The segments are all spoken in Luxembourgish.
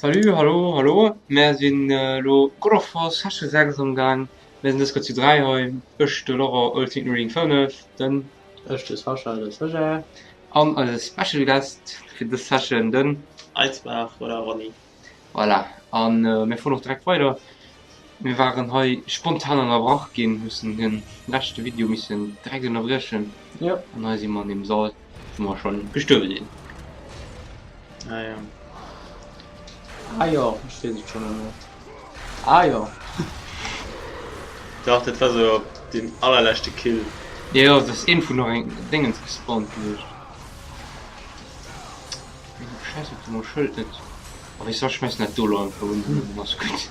Salut, hallo, hallo. Mär sinn elo God of War Session 6 am Gaang. Mär sinn dës Kéier zu 3 hei, ech, de Laurent, Ultimate Marine 5, den. Ech, de Sascha, de Sascha. An eise Special Guest fir dës Session, den. Eizbach oder Ronny. Voilà, an mir fueren och direkt weider. Mir waren hei spontan ënnerbrach ginn, mussen den leschte Video missen direkt ënnerbriechen. Jo. An hei si mer an deem Sall, wou mer schonn gestuerwe sinn. Ah jo. Ah jo, ech weess et schonn elo. Ah jo. Dach, dat war sou deen allerleschte Kill. Jo, jo, et ass een vun nach eng Déngens gespawnt gewiescht. Scheiss op de Schëld net. Oh weess wat, ech schmeissen dat do elo einfach un, dann ass gutt.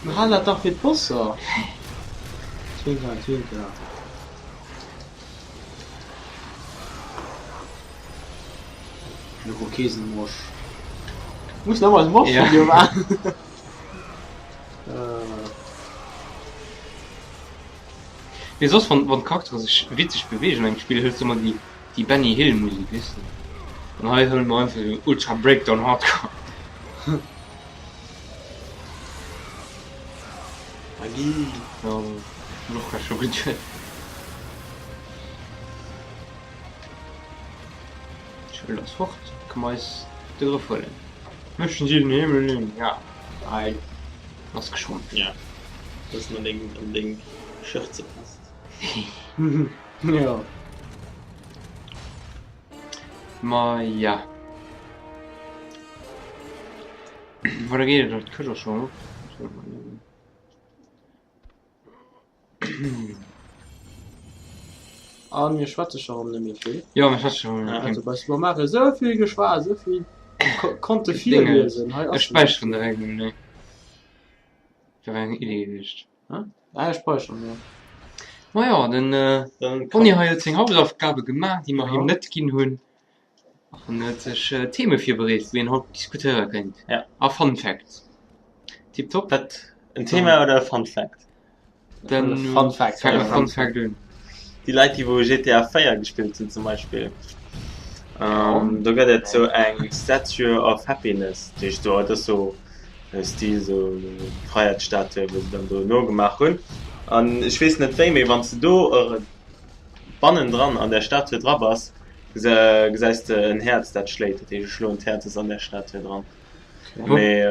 Mir halen dat dach fir d'Bosser. Zwinker, zwinker. Irokesenmosch. Muss nach mal Mosch Ja. Video machen. Mee soss wann wann d'Charaktere sech witzeg beweegen an engem Spill hëls du ëmmer déi déi Benny Hill Musik weess de. An hei huele mer einfach esou Ultra Breakdown Hardcore. Magie. Jo, hunn och grad scho geduet. D'Schëld ass fort, ka mer eis de Grëff huelen. Möchten Sie den Himmel nehmen? Ja. Nein. Ass geschrumpft. Ja. Bëssen an deng an deng Schürze passt. Jo. Ma ja. Weider geet et, dat këscht ass schonn op. An mir schwätze scho rëm net méi vill. Jo, mir schwätze scho rëm net méi vill. Also bei Super Mario esou vill geschwat, esou vill konnte virliesen. Hei Ech ass späicheren direkt mol, nee. Wär eng Idee gewiescht. Ah, ech späicheren, jo. Majo, den Bonnie hei huet seng Hausaufgabe gemaach, déi mer him net ginn hunn. An huet sech Theme virbereet, wou een haut diskutéiere kéint. Ja. A Fun Facts. Tiptop. Wat? En Thema oder e Fun Fact? Dann Fun Fact. Fänke mer Fun Fact un. Déi Leit, déi wou GTA 4 gespillt hunn zum Beispill, do gëtt et sou eng Statue of Happiness, déi heescht do, dat ass sou e Stil, sou Fräiheetsstatue, wou se dann do nogemaach hunn. An ech weess net wéi, mee wann s de do bannendran an där Statue dra bass, gesäis de en Häerz dat schléit, dat heescht e schloend Häerz ass an där Statue dran. Mee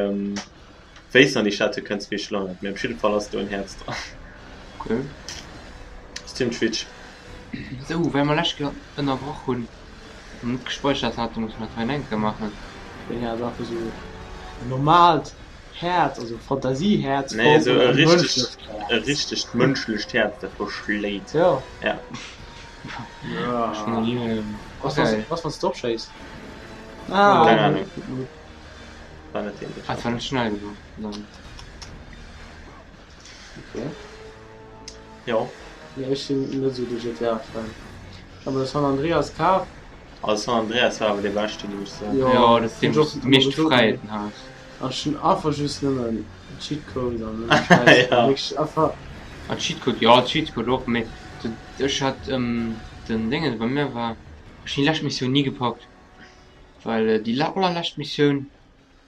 wéi s de an déi Statue kënns weess ech elo net, mee op jidde Fall ass do en Häerz dran. Okay. Ass zimmlech witzeg. Sou, well mer lescht Kéier ënnerbrach hunn an net gespeichert haten, musse mer dat hei nach eng Kéier maachen. Deng Häerz einfach sou en normaalt Häerz, also Fantasiehäerz Nee, formt sou an e e richtegt, mënschlecht e Häerz. richtegt mënschlecht Häerz dat wou schléit. Jo. Ja. Ech hunn ni Was, okay. was, wann s de opschéiss? Keng Ah, Ahnung. War net deen, dee Ah, dat war net schnell genuch dann. Okay. Jo. Nee, ech sinn net esou de GTA-Fan. Ech hat mer de San Andreas kaf. Also San Andreas war awer dee beschten, géif ech soen. Jo, Jo, dat ass deen, hunn wou ech s och de déi ëmmer meescht gesot, mee Fräiheeten has. an ech hunn einfach just nëmmen Cheatcode an nëmmen Schäiss. Ja. Wierklech einfach. Ah, Cheatcode, jo, Cheatcode och, mee ech hat den Déngens, bei mir war, ech hunn déi lescht Missioun ni gepackt, well déi allerlescht Missioun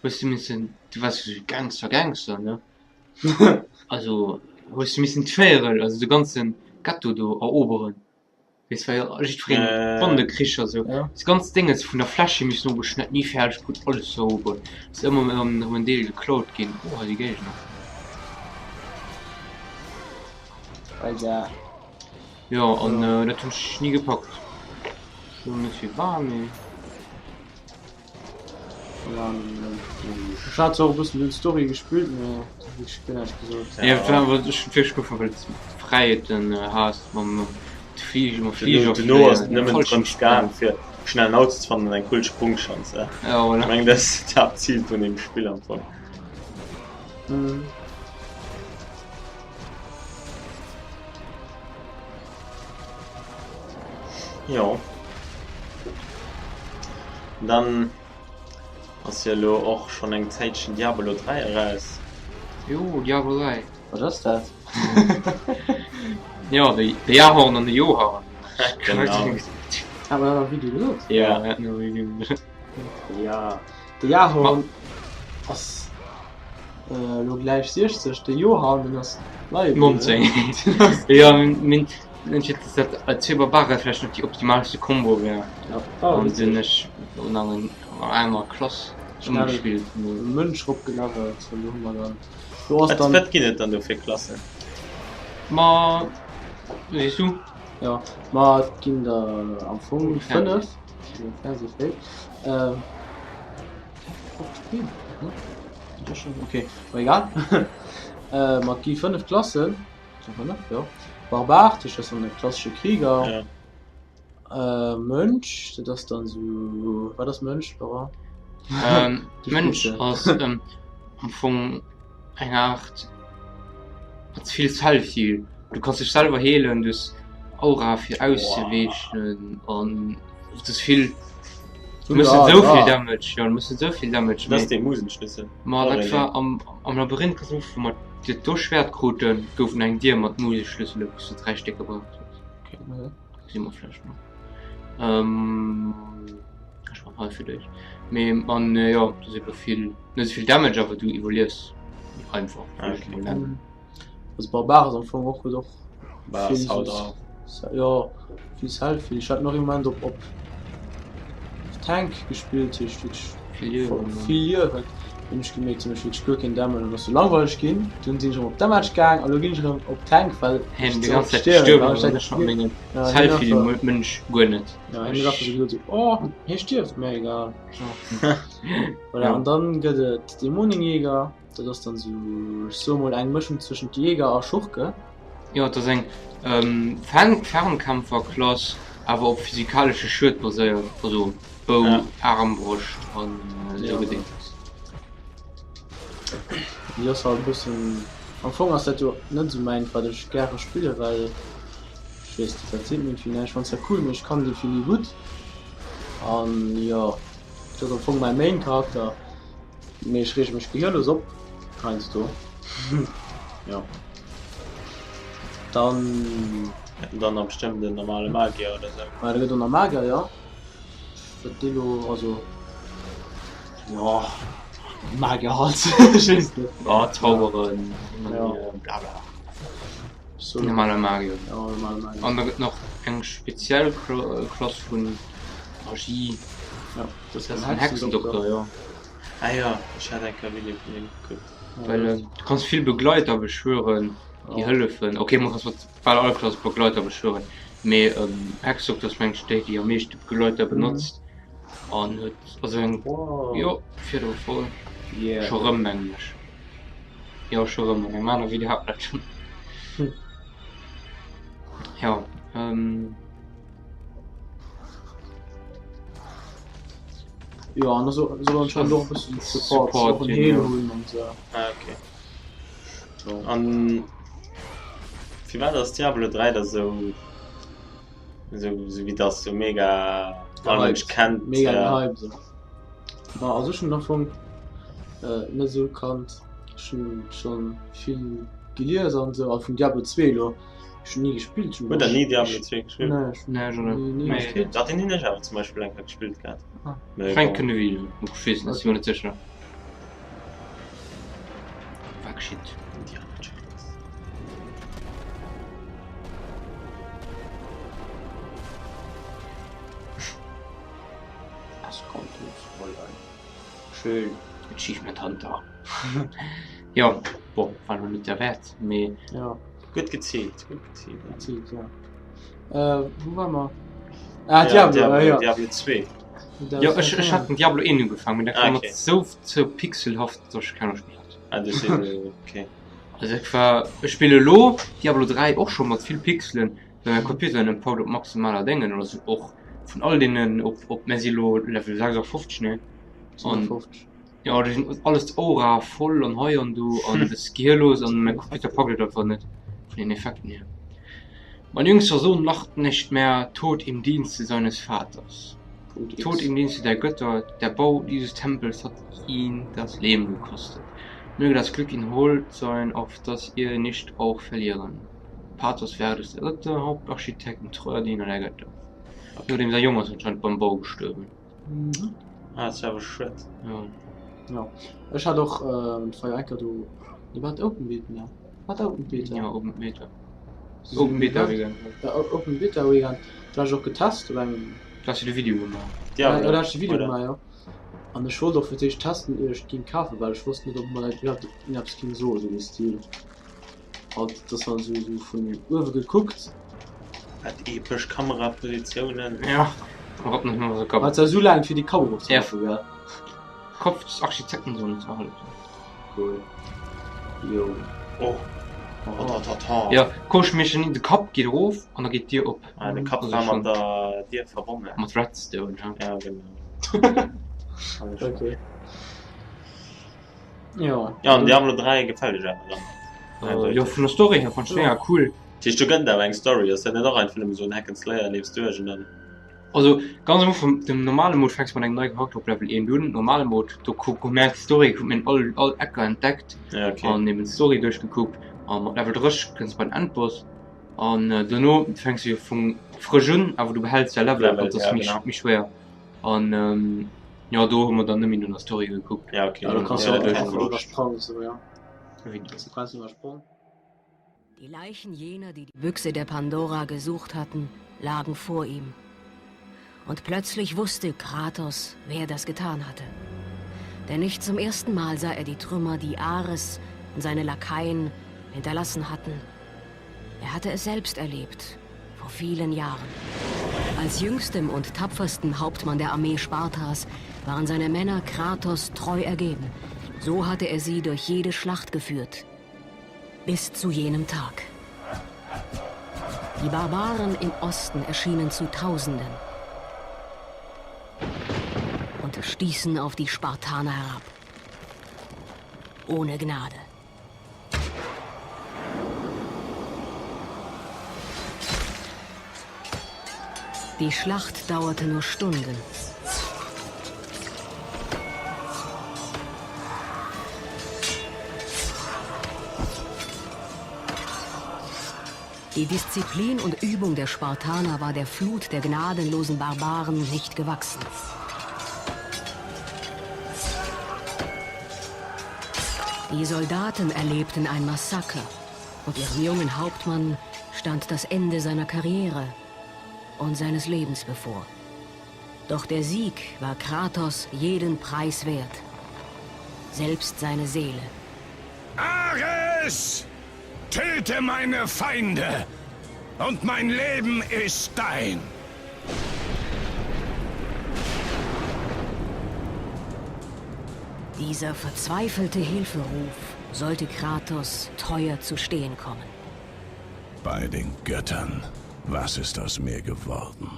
hues du missen, du waars jo sou Gangster, Gangster, ne, also hues du missen d'Véierel, also de ganzen Ghetto do eroberen. Weess war jo jiddwereen Bandekricher sou. Ja. Das ganz Dénges vun der Fläche missen obeschneiden, ni fäerdeg krut alles ze eroberen. Ass ëmmer erëm erëm en Deel geklaut ginn. Oh hei si Géigner. Alter. Jo an dat hunn ech ni gepackt. Ech weess net firwat mee. Ech hat zwar och e bëssen den Story gespillt, mee wierklech guer näischt gesot. Ja, et war awer ech hunn wierklech ugefaangen well s Fräiheeten has mam Fliger, mam Fliger Duerno ass et fléien, nëmmen drëms gaang fir schnell en Auto ze fannen an eng cool Sprungschanz. Ja, voilà. Ech mengen dat ass d'Haaptzil vun deem Spill am Fong. Jo. Dann ass jo elo och schonn eng Zäitchen Diablo 3 eraus. Jo, Diablo 3. Wat ass dat? Jo, de de Jahorn an de Johorn. Genau. Hat mer dat am Video gesot? Ja, hat mer am Video gesot. Ja, de Jahorn. Ass elo gläich 60, de Johann, deen ass leie bliwwen. 19. Jo, min ech hätt dat zwee Barbare vläicht net déi optimalste Kombo wär. An sinn ech un an enger Klass ëmgespillt. Mönch rop gelevelt, an do hu mer dann do ass dann. Wat ginn et dann do fir Klassen? Ma sees du? Jo, ma et ginn der am Fong 5. Okay, ma egal. Ma et gi 5 Klassen, 5, jo. Barbar, dat ass dann de klassesche Krieger. Ja. Mönch, dat ass dann esou, wat ass Mönch, Laurent? Mönch ass am Fong eng Aart mat vill Self-Heal. Du kanns dech selwer heelen, du hues Aura fir auszeweechen an du hues vill. Du mëss net esou vill Damage, jo, du mëss net esou vill Damage. Dat ass dee Musenschlüssel. Ma dat war am, am Labyrinth, ganz am Ufank, wou mer dat do Schwert kruten, goufen eng Dier mat Museschlüssele, wou s du 3 Stécker braucht hues. Okay. Gesi mer vläicht nach. Ähm, ech war hei fir d'éischt. Mee an äh, jo, du hues ebe vill, net esou vill Damage, awer du iwwerliefs einfach. Ah, okay. Mol nennen. Also Barbar ass am Fong och huet och Barbar vill ass haut so drauf. jo vill Selfie. Ech hat nach ee Moment op op Tank gespillt, heescht wierklech Vill Liewen, ne? vill Liewen. Hunn ech gemierkt, hunn ech wierklech guer keen Damage an ass sou langweileg ginn. Dunn sinn ech erëm op Damage gaang a lo ginn ech erëm op Tank, well Hien ech déi ze ganz oft Zäit stierwen. gestuerwen Well ass ech an ech mat mengem ja, hien ass Selfie einfach Mënsch guer net. ja, hien huet einfach sou gesot sou, oh hie stierft, mir egal. Voilà, Ja. an dann gëtt et Dämonenjäger. Dat ass dann sou, ech soe mol eng Mëschung zwëschent Jäger a Schurke. Jo, et ass eng Fernkämpferklass, awer op physikalesche Schued baséiert, also Bou, Aarmbroscht an esou Gedéngs. Déi ass halt e bëssen, am Fong ass dat jo net esou mäint wat ech gäre spille well ech weess net, dat seet mir iergendwéi näischt. Ech fannen zwar cool, mee ech kann déi vill ni gutt an jo, dat ass am Fong mäi Main Charakter. Mee ech reege mech gehirlos op heiansdo. Jo. Dann. Dann nach bestëmmt en normale Magier oder sou. Ah, da gëtt och nach Magier, jo. Wat dee lo, also. Jo, Magier halt. Ech weess net. Jo, Zauberen, Ja. bla bla. So. Normale Magier. Jo, normale Magier. An da gëtt nach eng speziell Klass vun Magie. Ja. Dat ass en Hexendokter, jo. Ah jo, ech hat eng Kéier e Video vun him gekuckt. Well du kanns vill Begleiter beschwören, déi hëllefen. Ok, man kanns mat bal all Klass Begleiter beschwören, mee Hexendokter ass mengen ech déi, déi am meeschte Begleiter benotzt an huet also eng, jo, virdru voll, scho rëm mengen ech, jo scho rëm, an engem anere Video hat mer dat schonn. Jo. Jo an da soll anscheinend och e bëssen Support, Support och en ginn, Heal jo. hunn an esou. Ah okay. An firwat ass Diablo 3 da sou sou sou wéi dass sou mega all Mënsch Gehypt, kennt? mega Ja. gehypt esou. Ma also ech hunn am Fong net esou kannt, ech hunn schonn vill gelies an esou, a vun Diablo 2 elo. Ech hun ni gespillt. Huet der ni Diablo 2 gespillt? Nee, ech Nee, ech och net. ni Mee gespillt. Dach, deen hunn ech awer zum Beispill eng Kéier gespillt gehat. Ah. Mee ech mengen bon. kënne Video, ech weess net, si mer net sécher. Wat geschitt? Diablo Channels. Es kommt ins Rollen. Schön. Achievement Hunter. Jo, bon, war lo net derwäert, mee. Ja. Gutt geziilt, gutt geziilt. Geziilt, ja. Äh, wou war mer? Ah, Ja, Diablo, Diablo, ah, ja. Diablo 2. Jo, ech, ech hat den Diablo 1 ugefaangen, mee dat Ah, war mer okay. sou ze pixelhaft, dass ech keng Loscht méi hat. Ah, du sinn, okay. Also ech war, ech spille lo Diablo 3 och scho mat vill Pixelen, well mäi Computer net packt op maximaler Déngen oder sou, och vun all deenen op, op, mär si lo Level 56, ne? An 57. Jo, do sinn alles d'Aura voll an hei an do an et ass gehirlos an mäi Computer packt et einfach net vun den Effekten hier. Mein jüngster Sohn lacht nicht mehr, Tod im Dienste seines Vaters, Tod im Dienste der Götter, der Bau dieses Tempels hat ihn das Leben gekostet, möge das Glück ihn hold sein, auf dass ihr nicht auch verlieren. Pathos Verdes der Dritte, Hauptarchitekt und treuer Diener der Götter. Jo, deem säi Jong ass anscheinend beim Bau gestuerwen. Ah, dat ass awer schued. Jo. Jo, ech hat och, et war jo enker do, nee war et Open Beta? Nee, war et Open Beta? Jo, Open Beta. Open Beta Weekend. Ja, Open Beta Weekend. Do hat ech och getest op engem. Do has du de Video gemaach. Ja, do hat ech de Video gemaach, jo. An ech wollt och fir d'éischt testen ier ech et ging kafen, well ech wosst net ob mer dat iwwerhaapt iergendeppes ging soen, esou dee Stil. Halt, et ass dann esou esou vun uewe gekuckt. Wat epesch Kamerapositiounen. Ja, erop nach emol esou. Hat se esou laang fir déi Kamera opzemaachen, gell? Kopf des Architektensohnes erhalten. Cool. Jo. Oh. Oh, ta, ta, ta. Ja, komesch Mechanik, de Kapp geet erof an da geet d'Dier op. Ah, de Kapp war mat der Dier verbonnen. Mat Redstone, ja. Ja, genau. Okay. Jo. Ja, an Diablo 3 gefält dech awer dann? Äh, jo, vun der Story hier fand ech mega cool. Dat heescht, do gëtt et awer eng Story, ass dat net och einfach nëmme sou en Hack and Slayer, leefs duerch an dann. Also ganz am Ufank, dem normale Mode fänks mat engem neie Charakter op Level 1 un. Normale Mode, do kuck hu mir d'Story gekuckt, mir hunn all all Ecker entdeckt Ja, okay. an eben d'Story duerchgekuckt. A mat Level 30 kënns bei den Endboss an dono fänks du jo vun frësch un, awer du behäls däi Level, Level, dat ass ja, méi genau. méi schwéier. An jo, do hu mer dann net méi no der Story gekuckt. Ja, okay. Ja, do kanns Ja, du dat och ass einfach cool. iwwersprangen, sou, ja. Sequenzen iwwersprong. Die Leichen jener, die die Büchse der Pandora gesucht hatten, lagen vor ihm. Und plötzlich wusste Kratos, wer das getan hatte. Denn nicht zum ersten Mal sah er die Trümmer, die Ares und seine Lakaien hinterlassen hatten. Er hatte es selbst erlebt, vor vielen Jahren. Als jüngstem und tapfersten Hauptmann der Armee Spartas waren seine Männer Kratos treu ergeben. So hatte er sie durch jede Schlacht geführt. Bis zu jenem Tag. Die Barbaren im Osten erschienen zu Tausenden und stießen auf die Spartaner herab. Ohne Gnade. Die Schlacht dauerte nur Stunden. Die Disziplin und Übung der Spartaner war der Flut der gnadenlosen Barbaren nicht gewachsen. Die Soldaten erlebten ein Massaker und ihrem jungen Hauptmann stand das Ende seiner Karriere und seines Lebens bevor. Doch der Sieg war Kratos jeden Preis wert. Selbst seine Seele. Ares! Töte meine Feinde und mein Leben ist dein! Dieser verzweifelte Hilferuf sollte Kratos teuer zu stehen kommen. Bei den Göttern, was ist aus mir geworden?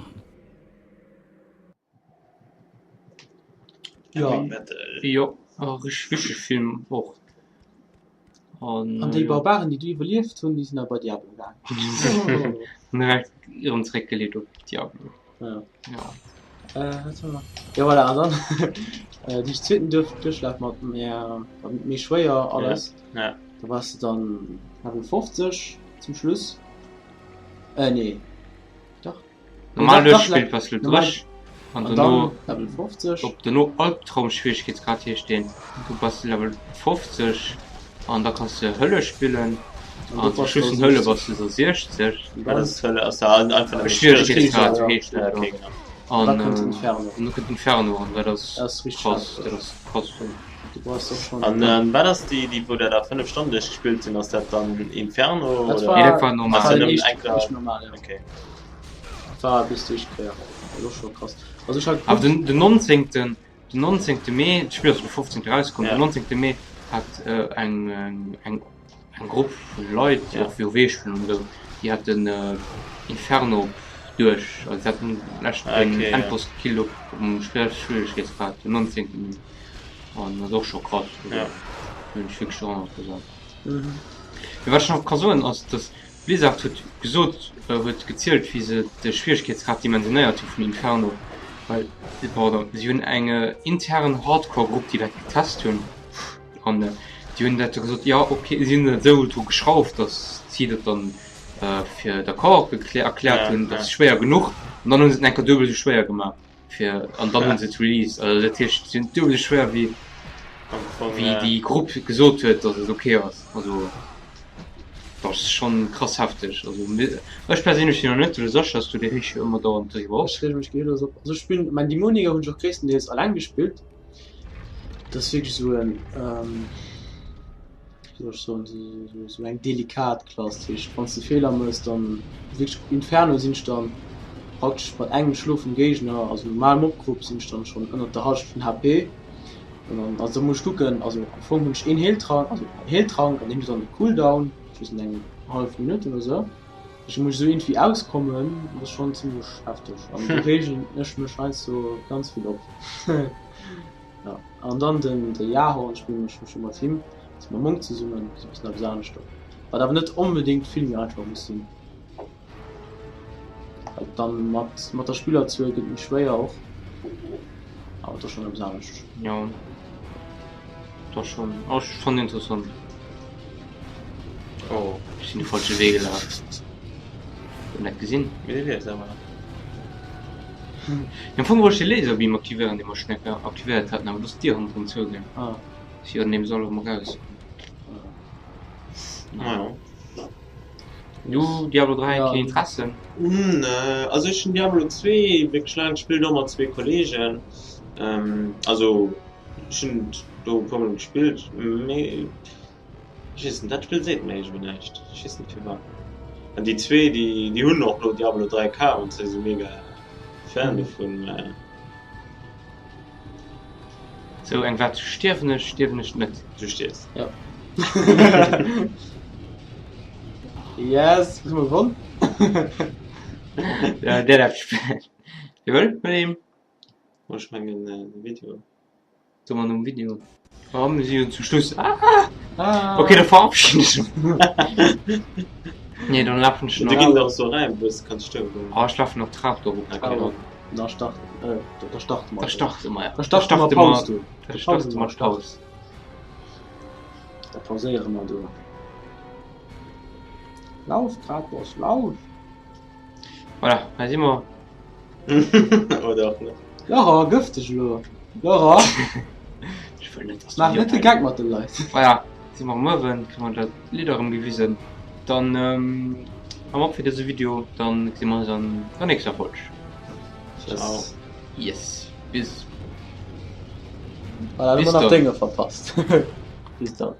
Jo. Jo, e richteg wichtege Film och. An, An déi Barbaren, déi do iwwerlieft hunn, déi sinn da bei Diablo gaangen. Direkt erëm zeréckgeleet op Diablo. Ja. Ja. Äh, wat war nach? Ja, voilà, an dann äh, déi zweeten Duerf Duerchlaf mat méi, méi schwéier alles. Ja. Da wars de dann Level 50 zum Schluss. Äh, nee. Dach. Normal Dach, dach, duerchgespillt bass du normal- dréch an An dono dann Level 50. op dono Albtraum-Schwieregkeetsgrad heescht deen. Du bass Level 50 an da kanns de Hölle spillen An an do zum bass du Schluss vun da Hölle 60. bass du so 60. An Wat dann ass Hölle? Ass da einfach nëmme Schwieregkeetsgrad Ja, heescht Ja, dat okay, do. genau. An An da kënnt Inferno. dono kënnt Inferno an dat ass Dat ass richtig krass, hart. dat ass krass. Du brauchst och schon. An ähm, wat ass déi, déi wou der da 5 Stonnen duerchgespillt hunn? Ass dat dann Inferno Dat oder? war, Nee, dat war dat normal. war den Ass dat éischten, enker- éischten normal, ja. Okay. Dat war bis déi éischt Kéier. Dat ass scho krass. Also ech hat Awer gekuckt, den, den 19. Den 19. Mee, d'Spill ass um 15. erauskomm, Ja. den 19. Mee hat äh, eng, eng, eng, eng Grupp vu Leit, déi Ja. och WoW spillen an esou, déi haten äh, Inferno duerch, also se haten lescht Ah, den okay, ja. Endboss gekillt op um Schwieregkeetsgrad, den 19. Mee. An dat ass och scho krass, also Ja. hunn ech wierklech och nach gesat. Mhm. Mee wat ech nach ka soen ass, dass Blizzard huet gesot, huet gezielt wéi se de Schwieregkeetsgrad dimensionéiert hu vun Inferno, well, pardon, si hunn eng intern Hardcore-Grupp déi dat getest hunn an déi hunn dat gesot, jo ok, si hunn dat esou dru geschrauft, datt si dat dann fir d'accord erkläert hunn, dat ass schwéier genuch an dann hu se et enker duebel esou schwéier gemaach fir an dann hu se et released. Also dat heescht si hunn et duebel esou schwéier wéi. Wéi déi Grupp gesot huet, datt et ok ass. Also dat ass schonn krass hefteg. Also ech perséinlech sinn nach net, de Sascha s du dee reegt jo ëmmer dauernd driwwer op. Ech reege mech gehinnlos op. Also ech spillen, mäin Dämoniger hunn ech och gréisstendeels alleng gespillt. Dat ass wierklech esou en, wéi soll ech soen, esou eng delikat Klass. Dat heescht, wann s de Feeler méchs, dann wierklech Inferno sinn ech dann praktesch mat engem Schlo vum Géigner, also normal Mobgrupp, sinn ech dann schonn ënnert der Hallschent vun HP. An dann, also da muss ech kucken, also am Fong hunn ech een Heeltrank, also en Heeltrank an deen huet dann e Cooldown, ech weess net, eng hallef Minutt oder sou. Ech muss esou iergendwéi auskommen, dat ass schonn zimmlech hefteg an do reegen ech mech heiansdo ganz vill op. Jo, an dann den de Jahorn spillen ech mech mat him, also mam Monk zesummen, ass e bëssen eppes anescht och, wat awer net onbedéngt vill méi einfach muss sinn. Well dann mat mat der Spillerzuel gëtt méi schwéier och, awer et ass schonn eppes anescht. Jo, et ass schonn, ass schonn interessant. Oh. Ech sinn de falsche Wee gelaf. Huet net gesinn. Mee dee lieft awer nach. Am Fong wollt ech de Laserbeam aktivéieren, dee mer schon eng Kéier aktivéiert haten, awer do ass d'Dier hannendrun zougaang. Ah. Si an deem Sall erëm eraus. Naja. Du, Diablo 3, keen Interesse? Nee, also ech hunn Diablo 2 wierklech laang gespillt, och mat zwee Kolleegen. Also ech hunn do e puer mol gespillt, mee Ech weess net, dat Spill seet mir iergendwéi näischt. Ech weess net firwat. An déi zwee, déi, déi hunn och elo Diablo 3 kaf an si mega Fan dovun. Mä. Sou, eng wat stierwen ech, stierwen ech net? Du stierfs. Jo. Yes, hu mer gewonn? Ja, där däerf spillen. Wie wëll, huet een. Oh, ech mengen de Video. So man um Video. Oh, mir si jo zum Schluss. Ah! ah. Okay, da verabschieden ich mich. Nee, dann laufen ich Du noch. ginn och so rein, wou du kanns stierwen. Oh, ich laufen noch Trap do op. Okay. Oh, da start, äh, da starten wir. Da starten wir, ja. Da starten wir Paus, du. Da starten wir Paus. Da pauséiere mer do. Lauf, Kratos, lauf! Voilà, hei si mer. Oder och net. Laura, gëfteg elo. Laura! Ech wëll net, dass Maach net de Geck mat de Leit. Voilà, si mer am Uewen, kréie mer dat Lidd erëm gewisen. Dann hale mer op fir dëse Video, dann gesi mer eis an der nächster Folg. Ciao. Yes, bis. Voilà, elo Bis nach dann. Dénge verpasst. Bis dann.